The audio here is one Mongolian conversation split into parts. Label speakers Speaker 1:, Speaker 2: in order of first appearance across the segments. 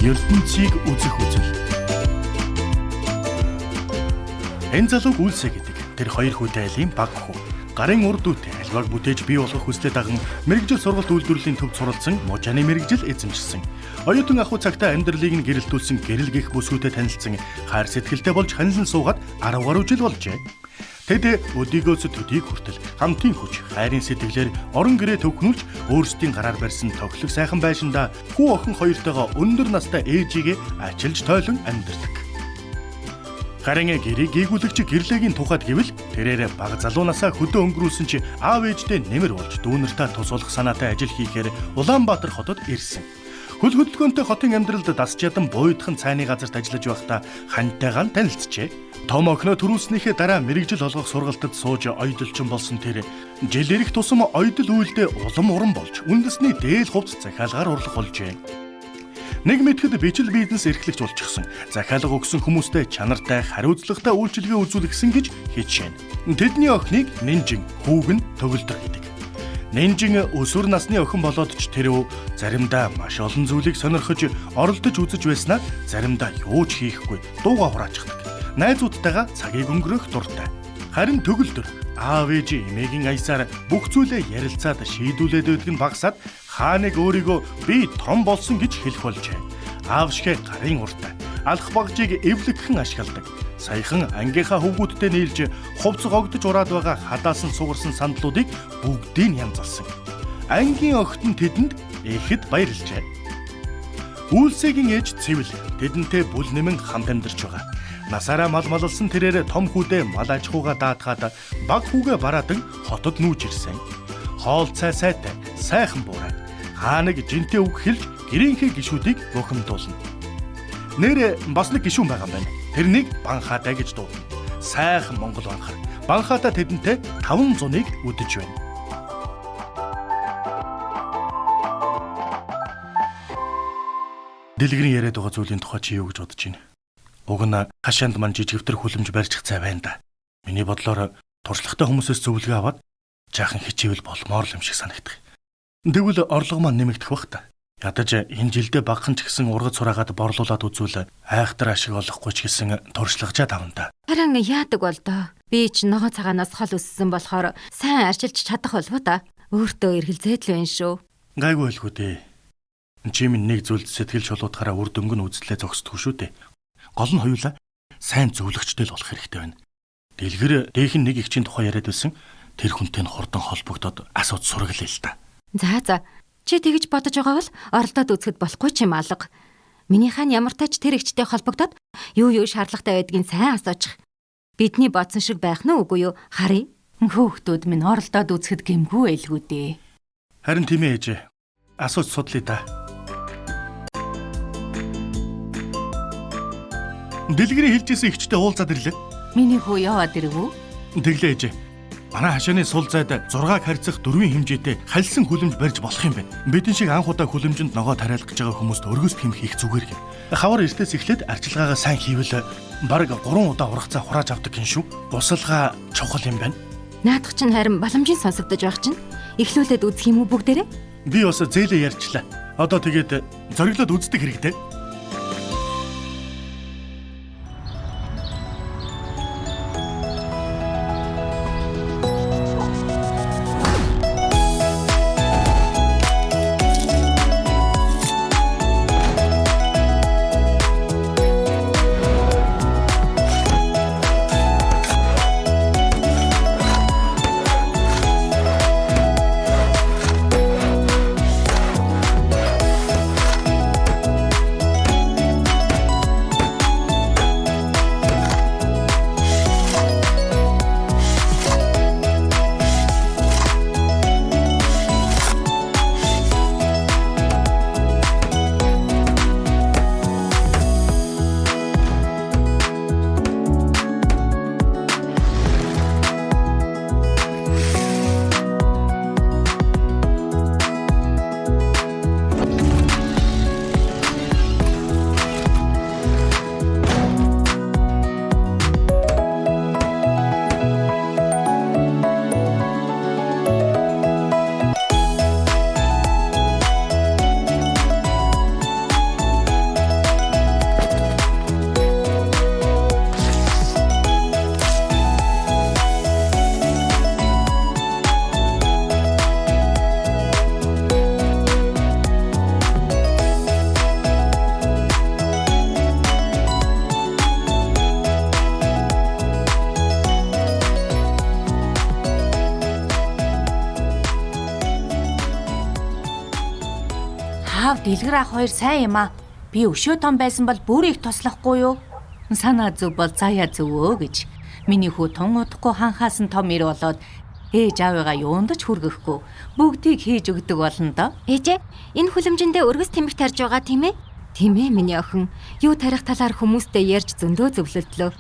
Speaker 1: ертөнцийг үзэх үзэл. Энэ залууг Үлсэ гэдэг. Тэр хоёр хүүтэй айлын баг хүү. Гарын урд дүүтэй альваг бүтээж бий болгох хүслээ даган мэргэжил сургалт үйлдвэрлэлийн төвд суралцсан мужааны мэргэжил эзэмшсэн. Оюутан ахуй цагтаа амьдралыг нь гэрэлтүүлсэн гэрэл гих бүсгүйтэй танилцсан хайр сэтгэлтэй болж ханилан суугаад 10 гаруй жил болжээ. Тэд өдийгөөс төдийг хүртэл хамтын хүч, хайрын сэтгэлээр орон гэрээ төвхнүүлж өөрсдийн гараар барьсан тохилог сайхан байшиндаа хүү охин хоёртойгоо өндөр настай ээжигээ ачилж тойлон амьдардаг. Харин гэрийг гийгүүлэгч гэрлэгийн тухайд гэвэл тэрээр бага залуу насаа хөдөө өнгөрүүлсэн чи аав ээжтэй нэмэр болж дүүнэртээ тус болох санаатай ажил хийхээр Улаанбаатар хотод ирсэн. Хөл хөдөлгөөнтэй хотын амьдралд дасч ядан буйдхан цайны газарт ажиллаж байхдаа хантайгаан танилцжээ. Том охиноо төрүүлснийхээ дараа мэргэжил олгох сургалтад сууж ойдолчин болсон тэр жил ирэх тусам ойдол үйлдээ улам уран болж үндэсний дээл хувцас захиалгаар урлах болжээ. Нэг мэтгэд бичил бизнес эрхлэгч болчихсон. Захиалга өгсөн хүмүүстэй чанартай, хариуцлагатай үйлчилгээ үзүүлгэсэн гэж хичээнэ. Тэдний охиныг Нинжин, хүүг нь Төгөлдөр гэдэг. Нинжин өсвөр насны охин болоод ч тэрв заримдаа маш олон зүйлийг сонирхож оролдож үзэж байснаа заримдаа юу ч хийхгүй дууга хураачдаг. Найзуудтайгаа цагийг өнгөрөөх дуртай. Харин Төгөлдөр аав ээж эмээгийн аясаар бүх зүйлээ ярилцаад шийдүүлээд байдаг нь багасаад хааныг өөрийгөө би том болсон гэж хэлэх болжээ. Аав шигэ гарын уртай алх багжийг эвлэгхэн ашигладаг. Саяхан ангийнхаа хөвгүүдтэй нийлж хувц гогдож ураад байгаа хадаасан сугарсан сандлуудыг бүгдийг янзалсан. Ангийн охид нь тэдэнд ихэд баярлжээ. Үйлсэгийн ээж Цэвэл тэдэнтэй бүл нэмэн хамт амьдарч байгаа. Насаараа мал малалсан тэрээр том хүүдээ мал аж ахуйгаа даатгаад баг хүүгээ бараадан хотод нүүж ирсэн. Хоол цай сайтай, сайхан буурай. Хаа нэг жинтэй үг хэлж гэрийнхээ гишүүдийг бухимдуулна. Нэр бас нэг гишүүн байгаа юм байна. Тэрнийг Банхаатай гэж дуудана. Сайхан Монгол банхар. Банхаатай тэдэнтэй 500-ыг үдэж байна. Дэлгэрийн яриад байгаа зүйлийн тухай чи юу гэж бодож байна? Уг нь хашаанд мань жижигвтер хүлэмж барьчих цай байна да. Миний бодлоор туршлагатай хүмүүсээс зөвлөгөө аваад жаахан хичээвэл болмоор л юм шиг санагдах. Тэгвэл орлого маань нэмэгдэх бах та. Ядаж энэ жилдээ багхан ч гэсэн ургаж сураагаад борлуулад үзвэл айхтар ашиг олохгүй ч гэсэн туршлагажаа тавна та.
Speaker 2: Харин яадаг бол доо. Би ч ногоо цагаанаас хол өссөн болохоор сайн арчилж чадах болов та. Өөртөө эргэлзээд л байна шүү.
Speaker 1: Гайгүй байлгүй дээ. Чи минь нэг зүйлд сэтгэл шулуутгаараа үр дүнг нь үзлээ зогсдгүй шүү дээ. Гол нь хоёулаа сайн зөвлөгчтэй л болох хэрэгтэй байна. Дэлгэр дээхэн нэг эгчийн тухай яриад байсан. Тэр хүнтэй нь хурдан холбогдоод асууж сургалаа л та.
Speaker 2: За за. Чи тэгж бодож байгаа бол оролдоод үзэхэд болохгүй ч юм алга. Минийхээ нь ямар тач тэр эгчтэй холбогдоод юу юу шаардлагатай байдгийг сайн асуучих. Бидний бодсон шиг байх нь үгүй юу? Харъя.
Speaker 3: Хөөхтүүд минь оролдоод үзэхэд гэмгүй байлгүй дээ.
Speaker 1: Харин тийм ээ ээж. Асууж судлаа та. Дэлгэрийн хэлжсэн эгчтэй уулзаад ирлээ.
Speaker 3: Миний хүү яваад ирэв үү?
Speaker 1: Тэглээ ээжээ. Манай хашааны сул зайд 6-г харьцах 4-ийн хэмжээтэй хальсан хүлэмж барьж болох юм байна. Бидэн шиг анх удаа хүлэмжинд ногоо тариалах гэж байгаа хүмүүст өргөс хэмх их зүгээр гин. Хавар эртээс эхлээд арчилгаагаа сайн хийвэл бараг 3 удаа ургацаа хурааж авдаг гин шүү. Гусалгаа чухал юм байна.
Speaker 2: Наадах чинь харин боломжийн сонсогдож байх чинь. Эхлүүлээд үзэх юм уу бүгдээрээ?
Speaker 1: Би бас зээлээ ярьчлаа. Одоо тэгээд зориглоод үздэг хэрэгтэй.
Speaker 3: Дэлгэр ах хоёр сайн юм аа. Би өшөө том байсан бол бүр их туслахгүй юу? Санаа зөв бол заяа зөв өө гэж. Миний хүү тун удахгүй ханхаас нь том ир болоод ээж аавыгаа юунд ч хүргэхгүй бүгдийг хийж өгдөг болно доо.
Speaker 2: Ээжээ, энэ хүлэмжиндээ өргөс тэмх тарж байгаа тийм ээ? Тийм ээ миний охин. Юу тарих талаар хүмүүстэй ярьж зөндөө зөвлөлдлөө.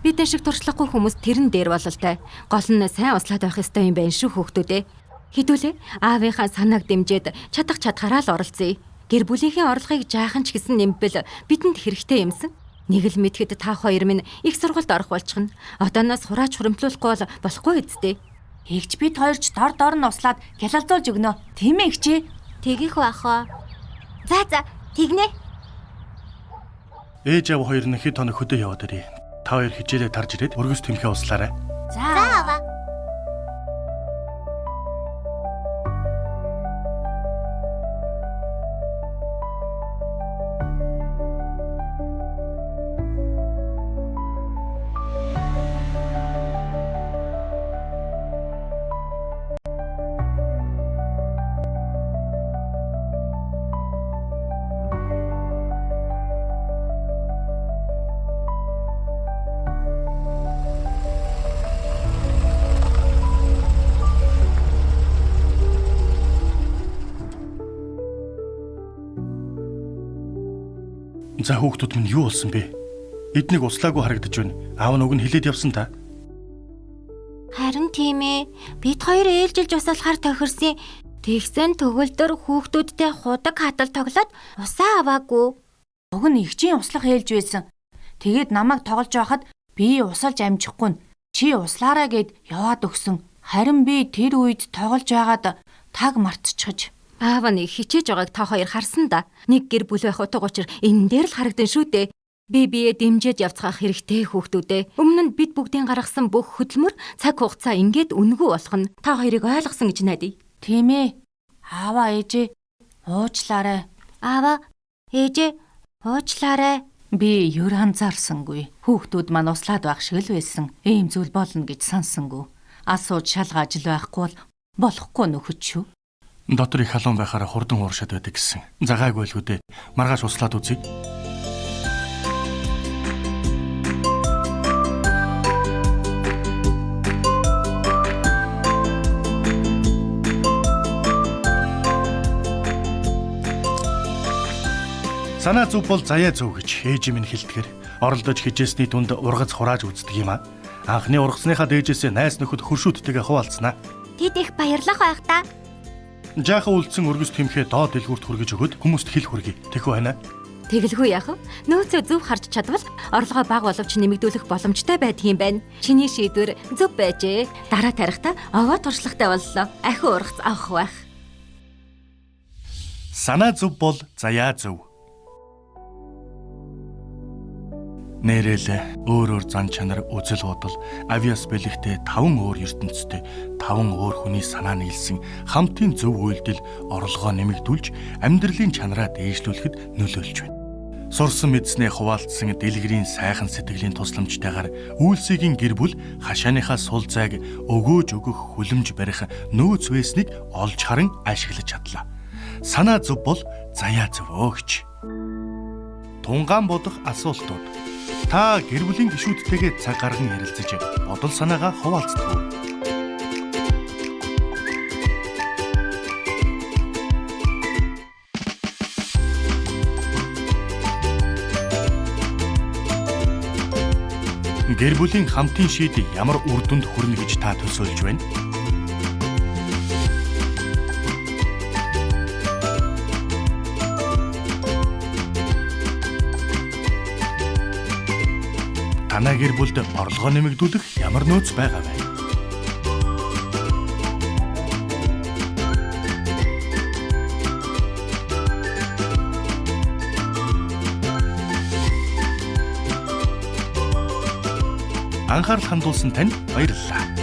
Speaker 2: Бидэн шиг туршлагагүй хүмүүс тэрэн дээр бололтой. Гол нь сайн услаад байх ёстой юм байна шүү хүүхдүүдээ. Хэдүүлээ аавынхаа санааг дэмжиж чадах чадхаараа л оролцъё. Гэр бүлийнхээ орлогыг жаахан ч гэсэн нэмбэл бидэнд хэрэгтэй юмсан. Нэг л мэдхэд та хоёр минь их сургуульд орох болчихно. Одооноос хурааж хуримтлуулахгүй бол болохгүй үсттэй.
Speaker 3: Эгч бид хоёр ч дор дор нь услаад гялалзуулж өгнө. Тийм ээ эгчээ.
Speaker 2: Тэгэх байх аа. За за тэгнэ.
Speaker 1: Ээж аав хоёр нь хэд хоног хөдөө яваад ирье. Та хоёр хичээлээ тарж ирээд өргөс тэмхээ услаарай.
Speaker 3: За.
Speaker 4: За аваа.
Speaker 1: За хүүхдүүд минь юу болсон бэ? Эднийг услаагүй харагдаж байна. Аав нь уг нь хилээд явсан та.
Speaker 2: Харин тийм ээ. Бид хоёр ээлжилж усалахаар тохирсон. Тэгсэн төгөлдөр хүүхдүүдтэй худаг хатал тоглоод усаа аваагүй.
Speaker 3: Уг нь эгчийн услах ээлж байсан. Тэгээд намайг тоглож байхад би усалж амжихгүй нь чи услаараа гэд яваад өгсөн. Харин би тэр үед тоглож байгаад таг мартчихаж.
Speaker 2: Аав нь хичээж байгааг та хоёр харсан да. Нэг гэр бүл байх утга учир энэ дээр л харагдан шүү дээ. Би бие дэмжиж явцгаах хэрэгтэй хүүхдүүдээ. Өмнө нь бид бүгдийн гаргасан бүх хөдөлмөр цаг хугацаа ингээд үнэгүй болох нь та хоёрыг ойлгосон гэж найдаа.
Speaker 3: Тийм ээ. Ааваа ээжээ уучлаарай.
Speaker 2: Аава ээжээ уучлаарай.
Speaker 3: Би ер анзаарсангүй. Хүүхдүүд маань услаад байх шиг л байсан. Ийм зүйл болно гэж сансангүй. Асууж шалгааж л байхгүй бол болохгүй нөхөд шүү.
Speaker 1: Дотор их халуун байхаараа хурдан ууршаад байдаг гэсэн. За гайгүй л хүүдээ. Маргааш услаад үзье. Санаа зөв бол заяа зөв гэж ээж минь хэлдгэр. Оролдож хичээсний түнд ургац хурааж үздэг юм а. Анхны ургацныхаа дээжээсээ найз нөхөд хөршүүдтэйгээ хуваалцсанаа.
Speaker 2: Тэд их баярлах байх та.
Speaker 1: Жаахан үлдсэн өргөс тэмхээ доод дэлгүүрт хүргэж өгөөд хүмүүст хэл хүргэе. Тэхүү байна.
Speaker 2: Тэгэлгүй яах вэ? Нөөцөө зөв харж чадвал орлогоо бага боловч нэмэгдүүлэх боломжтой байдгийн байна. Чиний шийдвэр зөв байжээ. Дараа тарихдаа овоо туршлагатай боллоо. Ахин ургац авах байх.
Speaker 1: Санаа зөв бол заяа зөв. Нэрэл өөр өөр зан чанар, үзэл бодол, авиас бэлэгтэй таван өөр ертөнцтэй, таван өөр хүний санаа нийлсэн хамтын зөв үйлдэл орлогоо нэмэгдүүлж, амьдралын чанараа дээшлүүлэхэд нөлөөлж байна. Сурсан мэдснээ хуваалцсан дэлгэрийн сайхан сэтгэлийн тусламжтайгаар үйлсийн гэр бүл хашааныхаа сул зайг өгөөж өгөх хүлэмж барих нөөц байсныг олж харан ашиглаж чадлаа. Санаа зөв бол заяа зөв өөгч. Тунгаан бодох асуултууд. Та гэр бүлийн гишүүдтэйгээ цаг гарган ярилцаж бодол санаагаа хуваалцдаг уу? Гэр бүлийн хамтын шийдэл ямар үр дүнд хүрнэ гэж та төсөөлж байна? Танай гэр бүлд орлогоо нэмэгдүүлэх ямар нөөц байгаа вэ? Анхаарал хандуулсан танд баярлалаа.